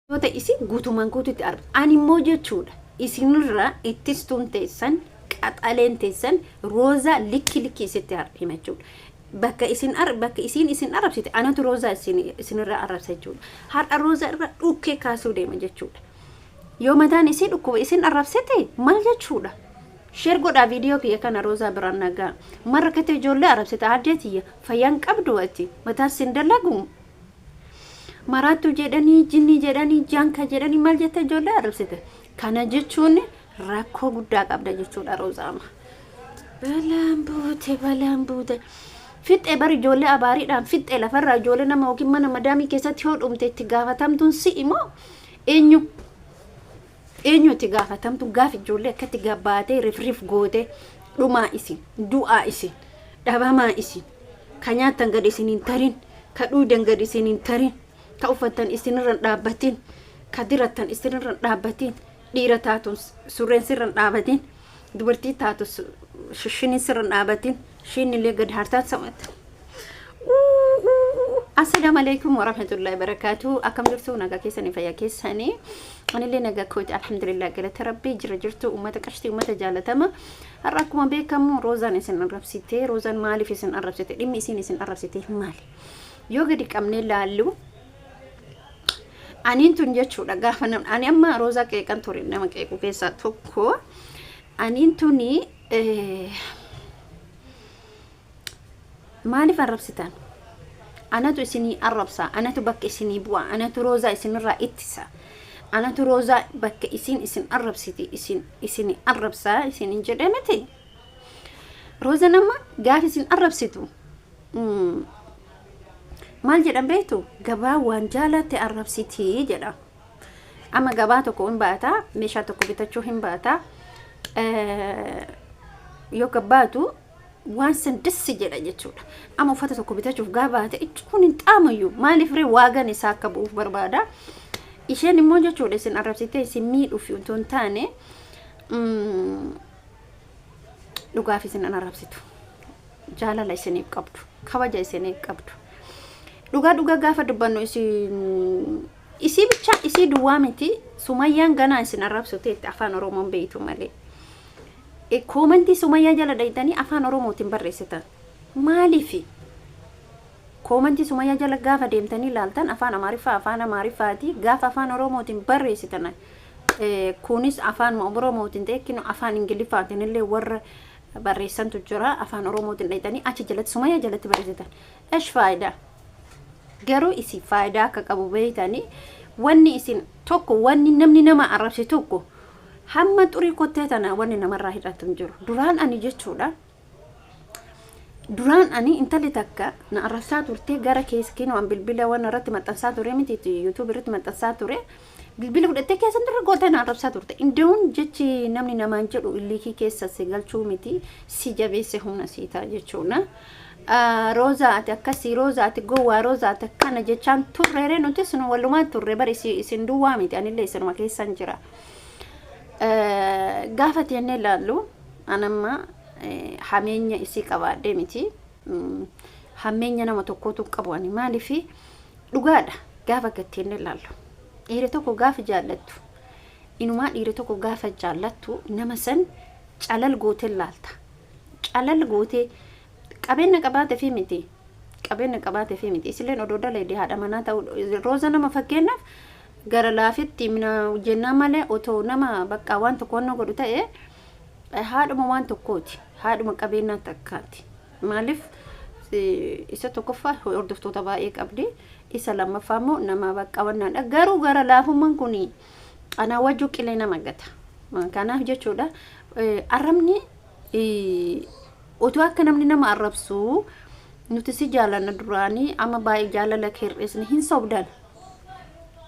Yoo ta'e isin guutumaan guututti arba. Ani immoo jechuudha isinirra ittistuun teessan qaxaleen teessan roozaa likki likki isitti hima jechuudha. Bakka isin ar bakka isiin isin arrabsite anatu roozaa isin isinirra arrabsa jechuudha. Har'a roozaa irra dhukkee kaasuu deema jechuudha. Yoo mataan isii dhukkuba isin arrabsite maal jechuudha? Sheer godhaa viidiyoo kiyya kana roozaa biraan nagaa. Marra rakkate ijoollee arrabsite addee tiyya fayyaan qabdu ati mataan sin dalagu. Maraattuu jedhanii, jinnii jedhanii, jaanka jedhanii maal jette ijoollee arrabsite. Kana jechuun rakkoo guddaa qabda jechuudha Roozaama. Balaan buute, balaan buute. Fixxee bar ijoollee abaariidhaan fixxee lafarraa ijoollee nama yookiin mana madaamii keessatti yoo dhumte itti gaafatamtuun si'i moo eenyu? Eenyu itti gaafatamtu gaaf ijoollee akkatti gabbaatee rifrif goote dhumaa isin du'aa isin dhabamaa isin ka nyaattan gad isin hin tarin ka dhuudan gad isin hin tarin ka uffattan isinirra hin dhaabbatin ka dirattan isinirra hin dhaabbatin dhiira taatu surreen sirra hin dhaabatin dubartii taatu shishiniin sirra hin dhaabatin shiinillee gad hartaan samata. Assalamu alaikum warahmatullahi wabarakatuh. Akkam jirtu nagaa keessanii fayyaa keessanii. Anillee nagaa kooti alhamdulillah galata rabbii jira jirtu uummata qashtii uummata jaalatama. Har'a akkuma beekamu Roozaan isin arrabsite. Roozaan maaliif isin arrabsite? Dhimmi isin isin arrabsite maali? Yoo gadi qabnee laallu aniin tun jechuudha gaafa nam ani amma Roozaa qeeqan ture nama qeequ keessaa tokko aniin tuni Maaliif arrabsitan? Anatu isinii arrabsa, anatu bakka isinii bu'a, anatu roozaa isinirraa ittisa. Anatu roozaa bakka isin isin arrabsiti isin isin arrabsa isinin jedhee miti. Rooza nama gaafa isin arrabsitu maal jedhan beektu gabaa waan jaalatte arrabsiti jedha. Amma gabaa tokko hin baata, meeshaa tokko bitachuu hin baata. Yoo gabbaatu waan san dassi jedha jechuudha. Amma uffata tokko bitachuuf gaa baate kun hin xaamayyuu maaliif ree waagan isaa akka bu'uuf barbaada. Isheen immoo jechuudha isin arrabsitee isin miidhuuf utuu hin taane dhugaaf isin hin arrabsitu. Jaalala isiniif qabdu kabaja isiniif qabdu. Dhugaa dhugaa gaafa dubbannu isin isii bichaa isii duwwaa miti sumayyaan ganaa isin arrabsu teetti afaan oromoon beeytu malee. Koomantii Sumayyaa jala dhayxanii afaan Oromootiin barreessitan. Maaliifi? Koomantii Sumayyaa jala gaafa deemtanii ilaaltan afaan Amaariffaa afaan Amaariffaati. Gaafa afaan Oromootiin barreessitan kunis afaan Oromootiin ta'e kinu afaan Ingiliffaatiin illee warra barreessantu jira. Afaan Oromootiin dhayxanii achi jalatti Sumayyaa jalatti barreessitan. Esh faayidaa? Garuu isin faayidaa akka qabu beeytanii wanni isin tokko wanni namni nama arrabse tokko Hamma xurii kottee tana wanni namarraa hidhatu hin jiru. Duraan ani jechuudha. Duraan ani intalli takka na arrabsaa turte gara keessa kinoo an bilbila waan irratti maxxansaa ture miti YouTube irratti maxxansaa ture. Bilbila fudhattee keessan dura gootee na arrabsaa turte. Indeewun jechi namni namaan jedhu illiikii keessa si galchuu miti si jabeesse humna sii ta'a jechuudha. Roozaa ati akkasii roozaa ati gowwaa roozaa ati akkana jechaan turreeree nutis nu walumaan turre bari isin duwwaa miti anillee isinuma keessan jira. Gaafa teennee ilaallu anamma hameenya isii qabaadhee miti. Hammeenya nama tokkootu hin qabu ani maaliif dhugaadha gaafa gad teennee ilaallu. Dhiira tokko gaafa jaallattu inumaa dhiira tokko gaafa jaallattu nama san calal gootee ilaalta. Calal gootee qabeenya qabaate fi miti. Qabeenya qabaate fi miti. Isilleen odoo daleedde haadha manaa ta'uu rooza nama fakkeenyaaf gara laafetti mina jennaa malee otoo nama bakka waan tokko waan godhu ta'e haadhuma waan tokkooti. Haadhuma qabeenyaa takkaati. Maaliif isa tokkoffaa hordoftoota baay'ee qabdi. Isa lammaffaa immoo nama bakka wannaadha. Garuu gara laafummaan kun anaa wajju qilee nama gata. Kanaaf jechuudha arrabni otoo akka namni nama arrabsu nuti si jaalanna duraanii amma baay'ee jaalala kee hir'isne hin sobdan.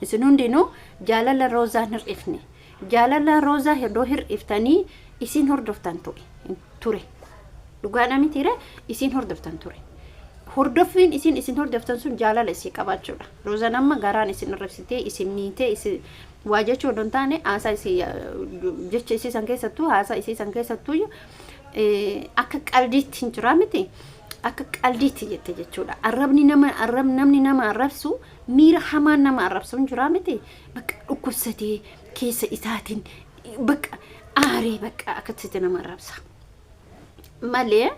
Isin hundinuu jaalala roozaa hin hir'ifne. Jaalala roozaa iddoo hir'iftanii isin hordoftan ture. Dhugaadha mitiire isin hordoftan ture. Hordoffiin isin isin hordoftan sun jaalala isii qabaachuudha. Roozaan amma garaan isin arrabsitee isin miitee isin waa jechuu odoo hin taane haasaa isii jecha isii san keessattuu haasaa isii san keessattuu akka qaldiitti hin jiraa miti. Akka qaldiitti jette jechuudha. Arrabni nama arrab namni nama arrabsu miira hamaan nama arrabsu hin jiraa miti. Bakka dhukkubsatee keessa isaatiin bakka aaree bakka akkasitti nama arrabsa. Malee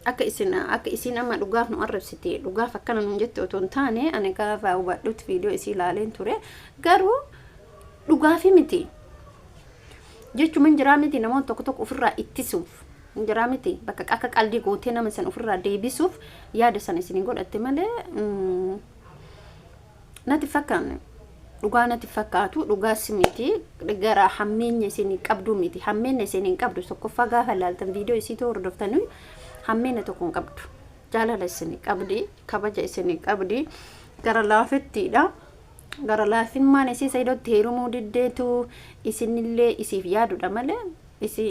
akka isin amma dhugaaf nu arrabsite, dhugaaf akkana nuun jette otoo hin taane, ani gaafa hubadhutti viidiyoo isii ilaaleen ture, garuu dhugaafi miti. Jechuun hin jiraa miti, namoonni tokko tokko ofirraa ittisuuf hin jiraa miti, bakka akka qaldii gootee nama san ofirraa deebisuuf yaada sana isin godhatte malee natti fakkaanne, dhugaa natti fakkaatu, dhugaas miti. Gara hammeenya isin qabdu miti, hammeenya isin hin qabdu. Tokkoffaa gaafa ilaaltan, viidiyoo isiitu hordoftanii, hammeenya tokko hin qabdu. Jaalala isin qabdi, kabaja isin qabdi, gara laafettiidha. Gara laafinmaan isii Saidootti heerumuu diddeetu isinillee isiif yaadudha malee isi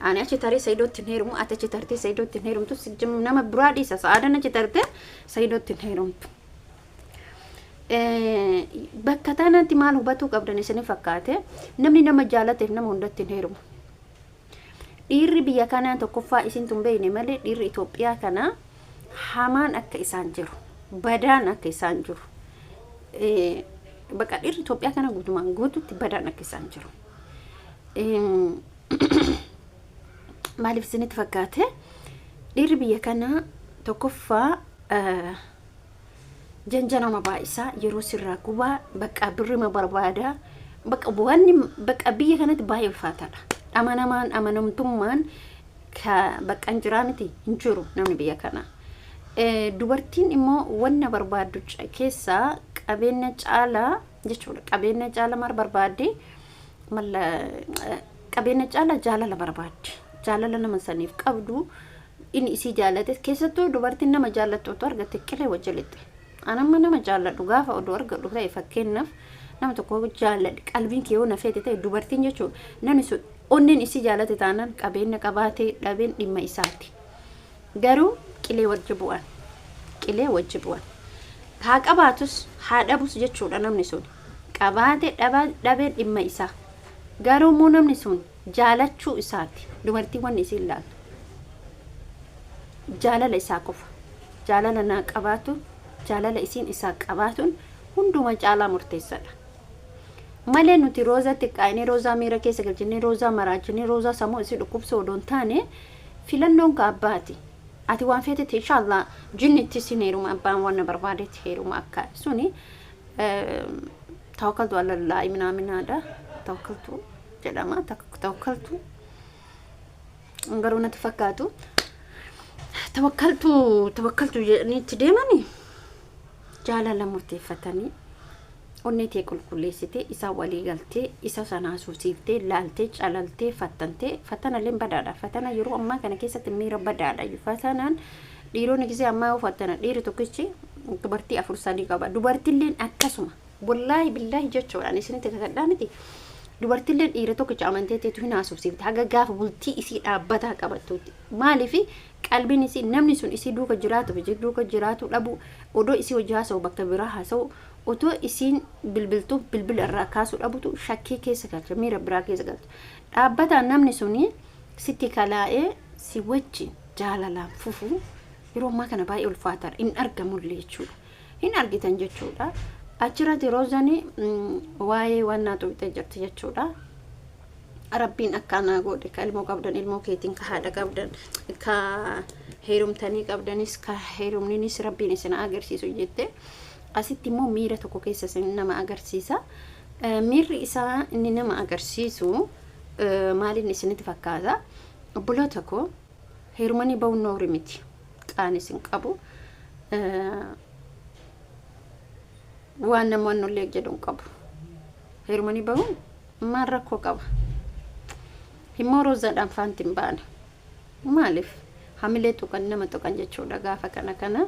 ani achi taree Saidootti hin heerumu, ati achi tartee Saidootti hin heerumtu, nama biraa dhiisa, sa'aadan achi tartee Saidootti hin heerumtu. Bakka tanatti maal hubatuu qabdan isin fakkaate? Namni nama jaalateef nama hundatti hin heerumu. Dhiirri biyya kanaa tokkoffaa isin tun beekne malee, dhiirri Itoophiyaa kanaa hamaan akka isaan jiru, badaan akka isaan jiru. Bakka dhiirri Itoophiyaa kana guutumaan guututti badaan akka isaan jiru. Maaliif isinitti fakkaate? Dhiirri biyya kanaa tokkoffaa janjanama baay'isaa, yeroo sirraa gubaa, bakka birrima barbaada. Bakka wanni bakka biyya kanatti baay'ee ulfaataadha. Amanamaan amanamtummaan ka bakka hin jiraa miti, hin jiru namni biyya kanaa. Dubartiin immoo wanna barbaaddu keessaa qabeenya caalaa jechuudha. Qabeenya caalaa maal barbaaddi? Malla qabeenya caalaa jaalala barbaaddi. Jaalala nama saniif qabdu, inni isii jaalate. Keessattuu dubartiin nama jaallattu otoo argatte qilee wajji lixxe. Anamma nama jaalladhu gaafa odoo argadhu ta'e, fakkeenyaaf nama tokko jaalladhe, qalbiin kee yoo na feete ta'e, dubartiin jechuun namni sun onneen isii jaalate taanaan qabeenya qabaatee dhabeen dhimma isaati. Garuu qilee wajji bu'an. Qilee wajji bu'an. Haa qabaatus haa dhabus jechuudha namni sun. Qabaate dhabeen dhimma isaa. Garuu immoo namni sun jaalachuu isaati. Dubartiin wanni isiin laaltu jaalala isaa qofa. Jaalala naa qabaatu, jaalala isiin isaa qabaatuun hunduma caalaa murteessadha. Malee nuti Roozaa xiqqaa'inee, Roozaa miira keessa galchinee, Roozaa maraachinee, Roozaa sammuu isii dhukkubsuu odoo hin taane, filannoon ka abbaati. Ati waan feetetti inshaallah jinnitti sin heeruma, abbaan waan na barbaadetti heeruma, akka suni tawakkaltu alallaahi minaaminaadha. Tawakkaltu jedhama. Tawakkaltu garuu natti fakkaatu. Tawakkaltu tawakkaltu jedhanii itti deemanii jaalala murteeffatanii, onnee tee qulqulleessitee, isa walii galtee, isa sanaa suusiiftee, laaltee, calaltee, fattantee. Fattanallee badaadha. Fatana yeroo ammaa kana keessatti miira badaadha. Fatanaan dhiironni gisee ammaa yoo fattana, dhiirri tokkichi dubartii afur sadii qaba. Dubartilleen akkasuma. Wallaahi billaahi jechuudhaan isinitti kakadhaa miti, dubartilleen dhiira tokkicha amantee teetu hin haasofsiifte haga gaafa bultii isii dhaabbataa qabattuutti. Maaliif? Qalbiin isii namni sun isii duuka jiraatu fi duuka jiraatu dhabu, odoo isii hojii haasa'u bakka biraa haasa'u, otoo isiin bilbiltuuf bilbila irraa kaasuu dhabutu shakkii keessa galcha, miira biraa keessa galcha. Dhaabbataan namni suni sitti kalaa'ee si wajjin jaalalaan fufu yeroo ammaa kana baay'ee ulfaataadha, hin argamullee jechuudha, hin argitan jechuudha. Achirratti Roozani waa'ee wannaa tuqxee jirti jechuudha. Rabbiin akkanaa godhe, ka ilmoo qabdan ilmoo keetiin, ka haadha qabdan, ka heerumtanii qabdanis, ka heerumninis Rabbiin isin agarsiisu jette. Asitti immoo miira tokko keessa isin nama agarsiisa. Miirri isaa inni nama agarsiisu maaliin isinitti fakkaata? Obboloota koo, heerumanii ba'uun noori miti, qaanis hin qabu, waan namoonni illee jedhu hin qabu. Heerumanii ba'uun maal rakkoo qaba? Immoo Roozaadhaan faanti hin baane. Maaliif? Hamilee tuqan, nama tuqan jechuudha gaafa kana kana.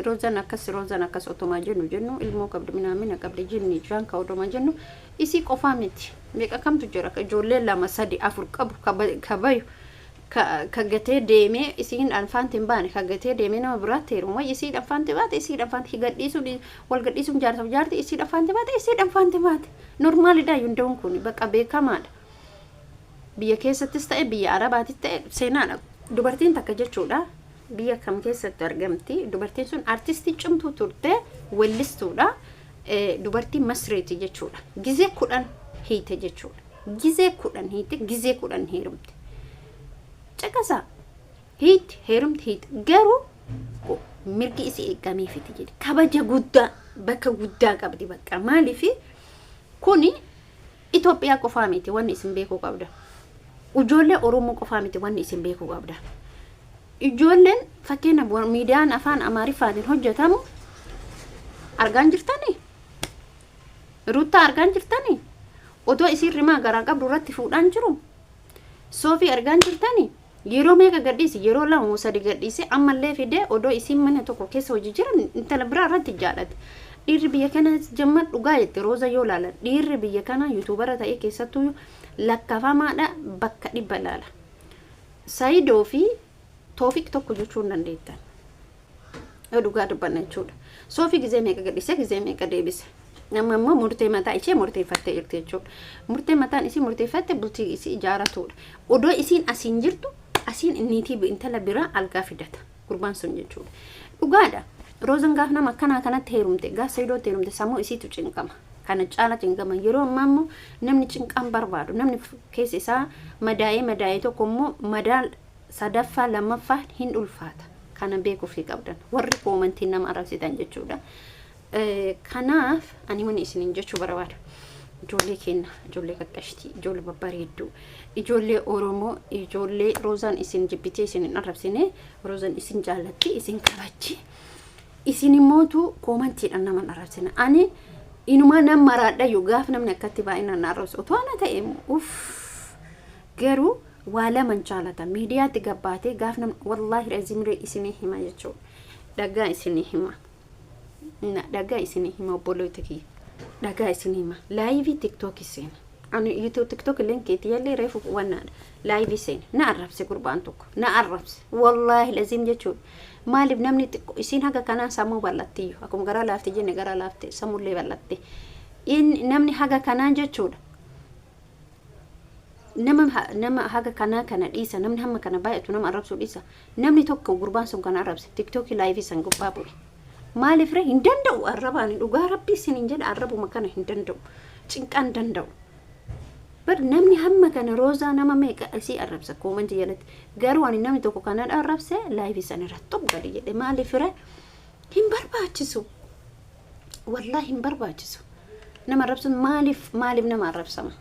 Roozaan akkas, Roozaan akkas otomaa jennu ilmoo qabdi, minaamina qabdi, jinni jaan ka otomaa jennu, isii qofaa miti. Meeqa kamtu jira ka ijoollee lama sadi afur qabu ka bayu, ka gatee deemee isiin faanti hin baane, ka gatee deemee nama biraatti heeruma. Isiin faanti baate, isiin faanti gadhiisuun wal gadhiisuun, jaarsaaf jaarti isiin faanti baate, isiin faanti baate. Normaalidha hundaa'uun kun bakka beekamaadha. Biyya keessattis ta'e biyya Arabaatis ta'e seenaadha. Dubartiin takka jechuudha biyya kam keessatti argamti? Dubartiin sun artistii cimtuu turte, wellistuudha. Dubartii Masriiti jechuudha. Gizee 10 hiite jechuudha. Gizee 10 hiite, gizee 10 heerumte. Caqasaa, hiitti, heerumti, hiite, garuu mirgi isii eegameefiti jedhe. Kabaja guddaa, bakka guddaa qabdi bakka. Maaliifi kuni Itoophiyaa qofaa miti wanni isin beekuu qabda. Ijoollee Oromoo qofaa miti wanni isin beekuu qabda. Ijoolleen fakkeenyaaf miidiyaan afaan Amaariffaatiin hojjetamu argaan jirtanii? Ruuttaa argaan jirtanii? Otoo isiin rimaa garaa qabdu irratti fuudhaan jiru? Soofii argaan jirtanii? Yeroo meeqa gadhiise? Yeroo lama moo sadi gadhiise, ammallee fidee odoo isiin mana tokko keessa hojii jiran intala biraa irratti jaalate. Dhiirri biyya kana jamma dhugaa jette Rooza yoo laalan, dhiirri biyya kana YouTubera ta'ee keessattuu lakkafamaadha, bakka 100 laala. Sayidoo fi Toofiq tokko jechuu hin dandeettan. Yoo dhugaa dubbanna jechuudha. Soofii gizee meeqa gadhiise, gizee meeqa deebise. Amma immoo murtee mataa ishee murteeffattee jirti jechuudha. Murtee mataan isii murteeffatte bultii isii ijaaratuudha. Odoo isiin asiin jirtu asiin niitii intala biraa algaa fidata. Gurbaan sun jechuudha. Dhugaadha. Roozan gaaf nama akkanaa kanatti heerumte, gaaf Sayidootti heerumte, sammuu isiitu cinqama. Kana caala cinqama. Yeroo ammaa immoo namni cinqaan barbaadu. Namni keessa isaa madaa'ee madaa'ee tokko immoo madaa sadaffaa lammaffaa hin ulfaata. Kana beekuufii qabdan. Warri commentiin nama arrabsitan jechuudha. Kanaaf ani wanni isiniin jechuu barbaadu. Ijoollee keenya, ijoollee qaqqashtii, ijoollee babbareedduu, ijoollee Oromoo, ijoollee Roozaan isin jibbitee isin hin arrabsine, Roozaan isin jaallatti, isin kabajji. Isin immootu commentiidhaan nama hin arrabsine. Ani inumaa nan maraadhayyuu gaaf namni akkatti baay'inaan na arrabsu. Otoo ana ta'e uff, garuu waa laman jaalata. Miidiyaatti gabbaatee gaaf namni, wallaahi razimree isinii hima jechuudha. Dhagaa isinii hima. Na dhagaa isinii hima, obboloota kiyya. Dhagaa isinii hima. Live TikTokii seena. Ani YouTube, TikTok illee keetii yallee reefu wannaadha. Live seena. Na arrabse gurbaan tokko. Na arrabse. Wallaahi laziim jechuudha. Maaliif namni xiqqoo isiin haga kanaa sammuu bal'attiyyu. Akkuma garaa laafte jenne garaa laafte sammuullee bal'atte. Inni namni haga kanaa jechuudha. Nama haga kanaa kana dhiisa, namni hamma kana baay'atu nama arrabsuu dhiisa. Namni tokko gurbaan sun kana arrabse, TikTokii live san gubbaa bu'e. Maaliif ree? Hin danda'u arrabaan, dhugaa rabbii isin hin jedha, arrabuma kana hin danda'u, cinqaan danda'u. Bar namni hamma kana Roozaa nama meeqa isii arrabsa commentii jalatti. Garuu ani namni tokko kana arrabse, live san irratti xub gadi jedhe. Maaliif ree? Hin barbaachisu, wallaahi hin barbaachisu. Nama arrabsuun maaliif nama arrabsama?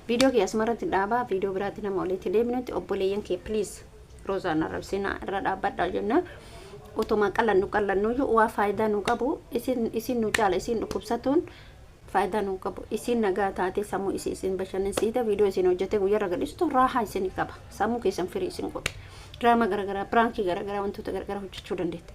Viidiyoo kee asumarratti dhaabaa, viidiyoo biraatti nama walitti deebinutti, obboleeyyan kee, please, Roozaan arrabsinaa irra dhaabbadhaa jenna. Otuma qallannu qallannuyyuu waa faayidaa nu qabu isin nu caala isin dhukkubsatuun faayidaa nu qabu. Isin nagaa taatee sammuu isin isin bashannansiita, viidiyoo isin hojjetee guyyaarra gadhiistu raahaa isin qaba. Sammuu keessan firii isin godha. Diraamaa garaagaraa, prankii garaagaraa, wantoota garaagaraa hojjechuu dandeetta.